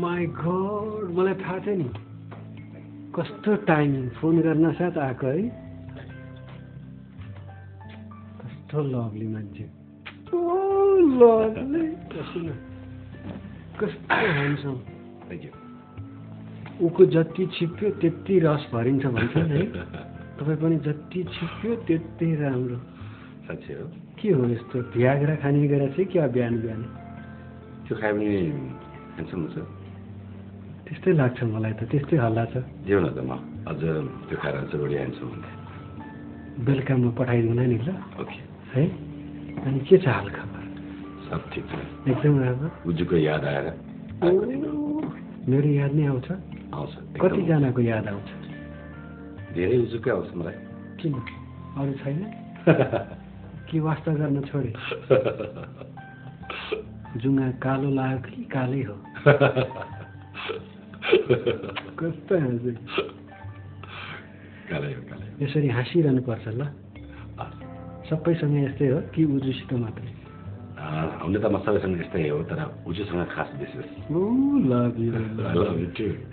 My God मलाई थाहा थियो नि कस्तो टाइमिङ फोन गर्न साथ आएको है कस्तो लभली मान्छे ओ लभली कस्तो ह्यान्डसम थ्याङ्क यू उको जति छिप्यो त्यति रस भरिन्छ भन्छ नि है तपाईँ पनि जति छिप्यो त्यति राम्रो साँच्चै हो के हो यस्तो भ्याग्रा खाने गरेर चाहिँ क्या बिहान बिहान त्यो खायो भने ह्यान्डसम हुन्छ त्यस्तै लाग्छ मलाई त त्यस्तै हल्ला छ जेउ न त म अझ त्यो खाएर चाहिँ बढी ह्यान्डसम हुन्छ बेलुका म पठाइदिउँला नि ल ओके है अनि के छ हाल खबर सब ठिक छ एकदम राम्रो उजुको याद आएर मेरो याद नै आउँछ आउँछ कतिजनाको याद आउँछ धेरै उजुकै आउँछ मलाई किन अरू छैन के वास्ता गर्न छोडे जुङ्गा कालो लाग्यो कि कालै हो कस्तो हाँसे कालै हो यसरी हाँसिरहनु पर्छ ल सबैसँग यस्तै हो कि उजुसित मात्रै हुन त म सबैसँग यस्तै हो तर उजुसँग खास विशेष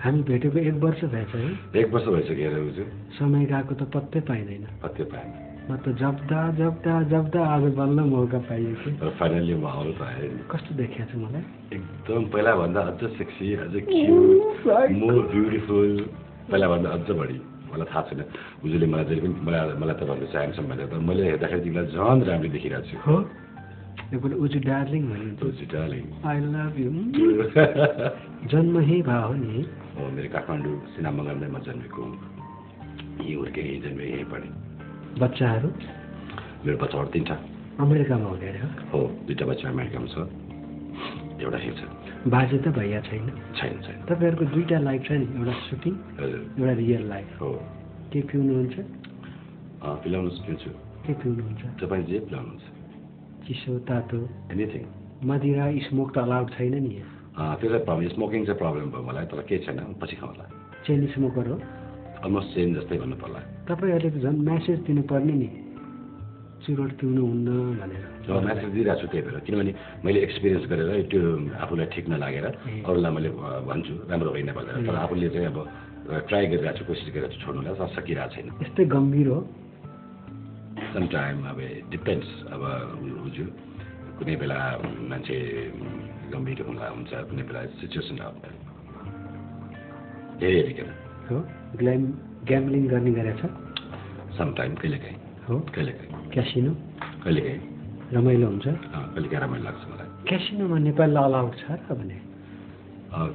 हामी भेटेको 1 वर्ष भएछ है 1 वर्ष भइसक्यो उजु समय गएको त पत्तै पाइँदैन पत्तै पाएन म त जप्दा आज बल्ल मौका पाइयो कि फाइनली म आउनु पाएँ कस्तो देखिएको छ मलाई एकदम पहिलाभन्दा अझ सेक्सी अझ क्युट मोर ब्युटिफुल पहिलाभन्दा अझ बढी मलाई थाहा छैन उजुले मलाई जहिले पनि मलाई त भन्नु चाहन्छन् भनेर तर मैले हेर्दाखेरि तिमीलाई झन् राम्रो देखिरहेको छु हो एकपल्ट उजु डार्लिङ भनिन्छ उजु डार्लिङ आई लभ यु जन्म यही भयो हो नि हो मेरो काठमाडौँ सिनामङ्गलमा जन्मेको यहीँ हुर्केँ यहीँ जन्मेँ यहीँ पढेँ बच्चाहरू मेरो बच्चाहरू 3 अमेरिकामा हो अरे हो 2टा बच्चा अमेरिकामा छ एउटा हेर्छ बाजे त भैया छैन छैन तपाईँहरूको 2टा लाइफ छ नि एउटा सुटिङ एउटा रियल लाइफ हो के पिउनुहुन्छ पिलाउनु पिउँछु के पिउनुहुन्छ तपाईँ जे पिलाउनुहुन्छ चिसो तातो एनिथिङ मदिरा स्मोक त अलाउड छैन नि त्यो चाहिँ प्रब्लम स्मोकिङ चाहिँ प्रब्लम भयो मलाई तर केही छैन पछि खाउँला चेन स्मोकर हो अलमोस्ट चेन जस्तै भन्नु पर्ला तपाईँहरूले त झन् म्यासेज दिनुपर्ने नि चुरोट पिउनुहुन्न भनेर म्यासेज दिइरहेको छु त्यही भएर किनभने मैले एक्सपिरियन्स गरेर त्यो आफूलाई ठिक नलागेर अरूलाई मैले भन्छु राम्रो होइन भनेर तर आफूले चाहिँ अब ट्राई गरिरहेको छु कोसिस गरिरहेको छु छोड्नुलाई तर सकिरहेको छैन यस्तै गम्भीर हो समटाइम अब डिपेन्ड्स अब उजु कुनै बेला मान्छे गम्भीर हुन्छ कुनै बेला सिचुएसन धेरै हेरिकन हो ग्याम्बलिङ गर्ने गरेछ समटाइम कहिलेकाहीँ हो कहिलेकाहीँ क्यासिनो कहिलेकाहीँ रमाइलो हुन्छ कहिलेकाहीँ रमाइलो लाग्छ मलाई क्यासिनोमा नेपालमा अलाउड छ र भने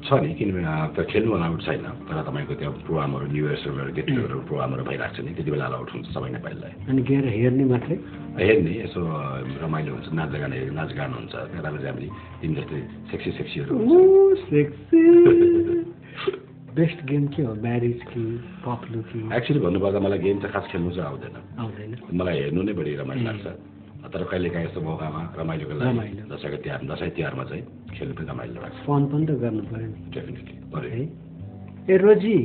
छ नि किनभने त खेल्नु अलाउड छैन तर तपाईँको त्यो प्रोग्रामहरू न्यु इयर्सहरू गेट टुगेदर प्रोग्रामहरू भइरहेको छ नि त्यति बेला अलाउड हुन्छ सबै नेपालीलाई अनि गएर हेर्ने मात्रै हेर्ने यसो रमाइलो हुन्छ नाचगान हुन्छ त्यहाँ राम्रो चाहिँ तिमी जस्तै सेक्सीहरू बेस्ट गेम के हो म्यारिज कि पप्लु कि एक्चुअली भन्नुपर्दा मलाई गेम चाहिँ खास खेल्नु चाहिँ आउँदैन मलाई हेर्नु नै बढी रमाइलो लाग्छ तर कहिलेकाहीँ यस्तो मौकामा रमाइलोको लागि दसैँ तिहारमा चाहिँ खेल्नु पनि रमाइलो लाग्छ फन पनि त गर्नु पऱ्यो नि डेफिनेटली पऱ्यो है ए रोजी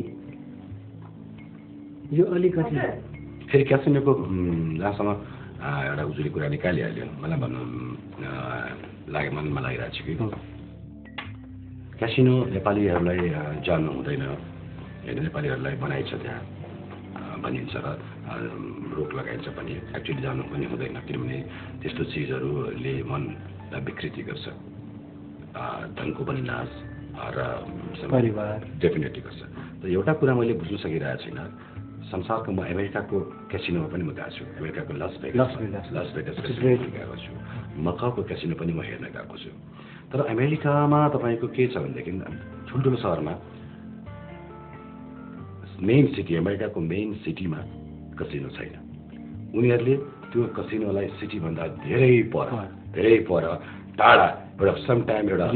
यो अलिकति फेरि क्यासिनोको जहाँसम्म एउटा उजुरी कुरा निकालिहाल्यो मलाई भन्नु मनमा लागिरहेको छु कि क्यासिनो नेपालीहरूलाई जान्नु हुँदैन होइन नेपालीहरूलाई बनाइछ त्यहाँ भनिन्छ र रोक लगाइन्छ पनि एक्चुअली जानु पनि हुँदैन किनभने त्यस्तो चिजहरूले मनलाई विकृति गर्छ धनको पनि नाश र परिवार डेफिनेटली गर्छ र एउटा कुरा मैले बुझ्नु सकिरहेको छैन संसारको म अमेरिकाको क्यासिनोमा पनि म गएको छु अमेरिकाको लस भेगस गएको छु मकाउको क्यासिनो पनि म हेर्न गएको छु तर अमेरिकामा तपाईँको के छ भनेदेखि ठुल्ठुलो सहरमा मेन सिटी अमेरिकाको मेन सिटीमा कसिनो छैन उनीहरूले त्यो कसिनोलाई सिटीभन्दा धेरै पर टाढा एउटा समटाइम एउटा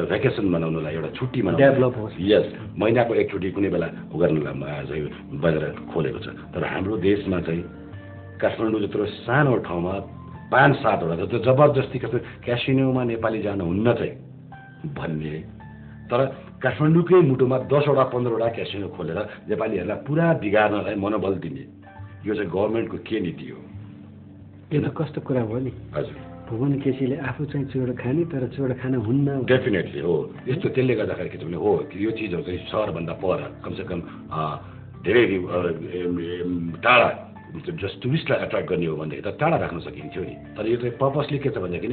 भ्याकेसन मनाउनुलाई एउटा छुट्टी डेभलप होस् यस महिनाको एक छुट्टी कुनै बेला गर्नुलाई चाहिँ बजार खोलेको छ तर हाम्रो देशमा चाहिँ काठमाडौँ जत्रो सानो ठाउँमा 5-7वटा जस्तो जबरजस्ती कस्तो क्यासिनोमा नेपाली जानुहुन्न चाहिँ भन्ने तर काठमाडौँकै मुटुमा 10वटा 15वटा क्यासिनो खोलेर नेपालीहरूलाई पुरा बिगार्नलाई मनोबल दिने यो चाहिँ गभर्मेन्टको के नीति हो यो त कस्तो कुरा हो नि हजुर भुवन केसीले आफू चाहिँ चोडा खाने तर चोडा खान हुन्न। डेफिनेटली हो। यस्तो त्यसले गर्दाखेरि के छ भने हो यो चिजहरू चाहिँ सहरभन्दा पर कमसेकम धेरै टाढा जस्ट टुरिस्टलाई एट्र्याक्ट गर्ने हो भनेदेखि त टाढा राख्न सकिन्थ्यो नि। तर यो चाहिँ पर्पसली के छ भनेदेखि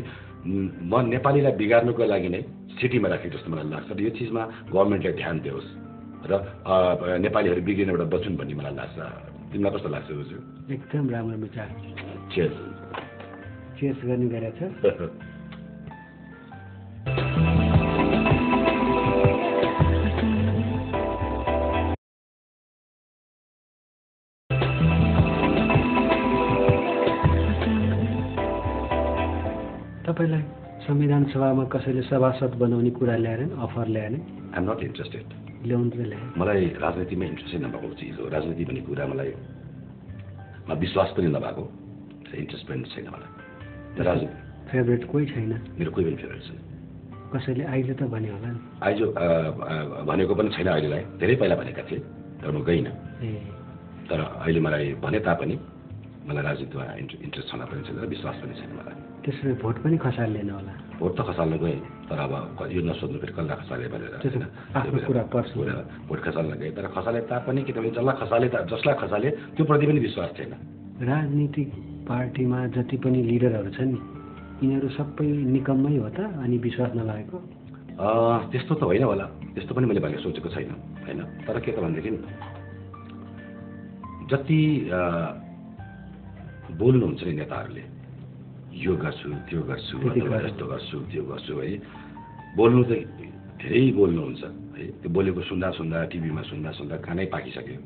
म नेपालीलाई बिगार्नुको लागि नै सिटीमा राखेको जस्तो मलाई लाग्छ। र यो चिजमा गभर्मेन्टले ध्यान दियोस् र नेपालीहरू बिग्रिनबाट बचुन् भन्ने मलाई लाग्छ। तिमीलाई कस्तो लाग्छ दाजु? एकदम राम्रो विचार। चेयर्स चेयर्स गर्ने गरेछ। तपाईँलाई संविधान सभामा कसैले सभासद बनाउने कुरा ल्याएर अफर ल्याएर आइ एम नट इन्ट्रेस्टेड। ल्याउनु त ल्याए। मलाई राजनीतिमा इन्ट्रेस्टै नभएको चिज हो। राजनीति भन्ने कुरा मलाई विश्वास पनि नभएको, इन्ट्रेस्ट पनि छैन मलाई। फेभरेट कोही छैन? मेरो कोही पनि फेभरेट छैन। कसैले अहिले त भन्यो होला नि? आइजो भनेको पनि छैन अहिलेलाई, धेरै पहिला भनेका थिए तर म गइनँ। तर अहिले मलाई भने तापनि मलाई राजनीतिमा इन्ट्रेस्ट छैन पनि छैन र विश्वास पनि छैन मलाई। त्यसरी भोट पनि खसाल्दैन होला? भोट त खसाल्न गएँ तर अब यो नसोध्नु फेरि कसलाई खसाले भनेर आफ्नो कुरा पर्छ। भोट खसाल्न गएँ तर खसाले तापनि किनभने जसलाई खसाले त्यो प्रति पनि विश्वास छैन। राजनीतिक पार्टीमा जति पनि लिडरहरू छन् नि यिनीहरू सबै निकम्मै हो त अनि विश्वास नलागेको? त्यस्तो त होइन होला, त्यस्तो पनि मैले भने सोचेको छैन होइन। तर के त भनेदेखि जति बोल्नुहुन्छ नि नेताहरूले यो गर्छु त्यो गर्छु यस्तो गर्छु त्यो गर्छु है, बोल्नु चाहिँ धेरै बोल्नुहुन्छ है। त्यो बोलेको सुन्दा सुन्दा टिभीमा सुन्दा सुन्दा कानै पाकिसक्यो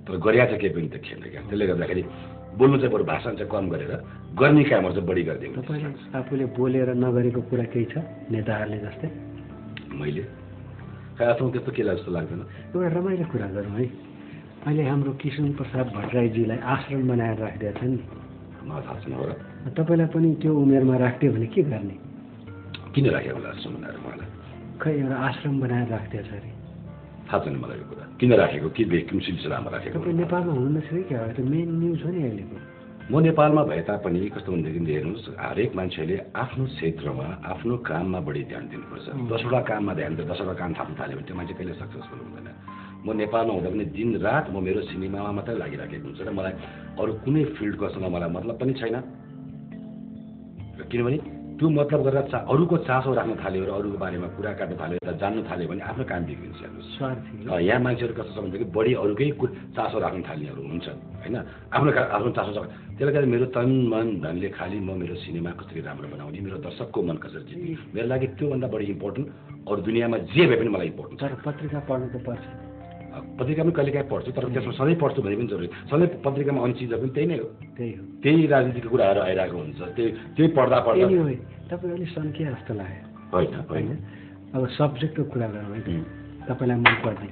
तर गरिया चाहिँ केही पनि देखिएन क्या। त्यसले गर्दाखेरि बोल्नु चाहिँ बरु भाषण चाहिँ कम गरेर गर्ने कामहरू चाहिँ बढी गरिदिनु। तपाईँले आफूले बोलेर नगरेको कुरा केही छ नेताहरूले जस्तै? मैले आफूमा त्यस्तो के लाग्छ जस्तो लाग्दैन। एउटा रमाइलो कुरा गरौँ है। अहिले हाम्रो कृष्ण प्रसाद भट्टराईजीलाई आश्रम बनाएर राखिदिएको छ नि? मलाई थाहा छैन हो र। तपाईँलाई पनि त्यो उमेरमा राखिदियो भने के गर्ने? किन राखेको होला आश्रम बनाएर? मलाई खै एउटा आश्रम बनाएर राखिदिएको छ अरे। थाहा छैन मलाई यो कुरा किन राखेको, के कुन सिलसिलामा राखेको। तपाईँ नेपालमा हुनुहुन्न कि क्या? त्यो मेन न्युज हो नि अहिलेको। म नेपालमा भए तापनि कस्तो भनेदेखि हेर्नुहोस्, हरेक मान्छेले आफ्नो क्षेत्रमा आफ्नो काममा बढी ध्यान दिनुपर्छ। 10वटा काममा ध्यान दिएर 10वटा काम थाप्नु थाल्यो भने त्यो मान्छे कहिले सक्सेसफुल हुँदैन। म नेपालमा हुँदा पनि दिन रात म मेरो सिनेमामा मात्रै लागिराखेको हुन्छ र मलाई अरू कुनै फिल्डकोसँग मलाई मतलब पनि छैन। किनभने त्यो मतलब गरेर अरूको चासो राख्न थाल्यो र अरूको बारेमा कुरा काट्न थाल्यो र जान्नु थाल्यो भने आफ्नो काम बिग्रिन्छ। यहाँ मान्छेहरू कस्तो छ भनेदेखि बढी अरूकै चासो राख्न थाल्नेहरू हुन्छन् होइन। आफ्नो चासो छ त्यसले गर्दा मेरो तन मन धनले खालि म मेरो सिनेमा कसरी राम्रो बनाउने, मेरो दर्शकको मन कसरी जित्ने, मेरो लागि त्योभन्दा बढी इम्पोर्टेन्ट अरू दुनियाँमा जे भए पनि मलाई इम्पोर्टेन्ट छ। तर पत्रिका पढ्नु त पर्छ। पत्रिका पनि कहिलेकाहीँ पढ्छु तर त्यसमा सधैँ पढ्छु भने पनि जरुरी। सधैँ पत्रिकामा आउने चिजहरू पनि त्यही नै हो। त्यही राजनीतिको कुराहरू आइरहेको हुन्छ। त्यही पढ्दा तपाईँ अलिक सन्किया जस्तो लाग्यो। होइन अब सब्जेक्टको कुरा गरौँ है। तपाईँलाई मनपर्ने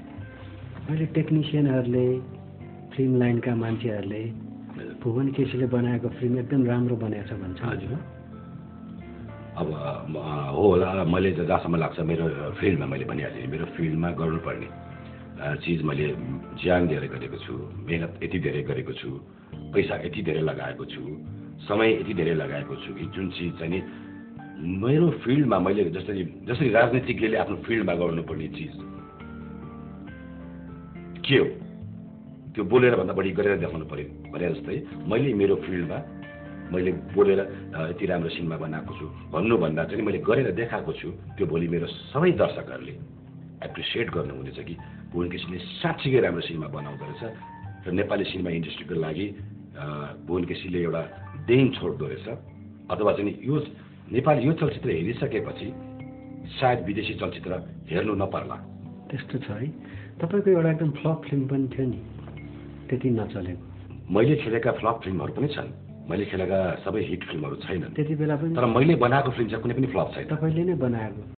अहिले टेक्निसियनहरूले फिल्म लाइनका मान्छेहरूले भुवन केसीले बनाएको फिल्म एकदम राम्रो बनाएको छ भन्छ। हजुर अब हो होला। मैले जहाँसम्म लाग्छ मेरो फिल्डमा मैले भनिहालेँ मेरो फिल्डमा गर्नुपर्ने चिज मैले ज्यान दिएर गरेको छु, मेहनत यति धेरै गरेको छु, पैसा यति धेरै लगाएको छु, समय यति धेरै लगाएको छु कि जुन चिज चाहिँ नि मेरो फिल्डमा मैले जसरी राजनीतिज्ञले आफ्नो फिल्डमा गर्नुपर्ने चिज के हो त्यो बोलेर भन्दा बढी गरेर देखाउनु पर्यो भने जस्तै मैले मेरो फिल्डमा मैले बोलेर यति राम्रो सिनेमा बनाएको छु भन्नुभन्दा चाहिँ मैले गरेर देखाएको छु। त्यो भोलि मेरो सबै दर्शकहरूले एप्रिसिएट गर्नुहुनेछ कि भुवन केसीले साँच्चीकै राम्रो सिनेमा बनाउँदो रहेछ र नेपाली सिनेमा इन्डस्ट्रीको लागि भुवन केसीले एउटा देन छोड्दो रहेछ। अथवा चाहिँ यो नेपाली यो चलचित्र हेरिसकेपछि सायद विदेशी चलचित्र हेर्नु नपर्ला। त्यस्तो छ है। तपाईँको एउटा एकदम फ्लप फिल्म पनि थियो नि, त्यति नचलेको? मैले खेलेका फ्लप फिल्महरू पनि छन्, मैले खेलेका सबै हिट फिल्महरू छैनन् त्यति बेला पनि। तर मैले बनाएको फिल्म चाहिँ कुनै पनि फ्लप छैन। तपाईँले नै बनाएको?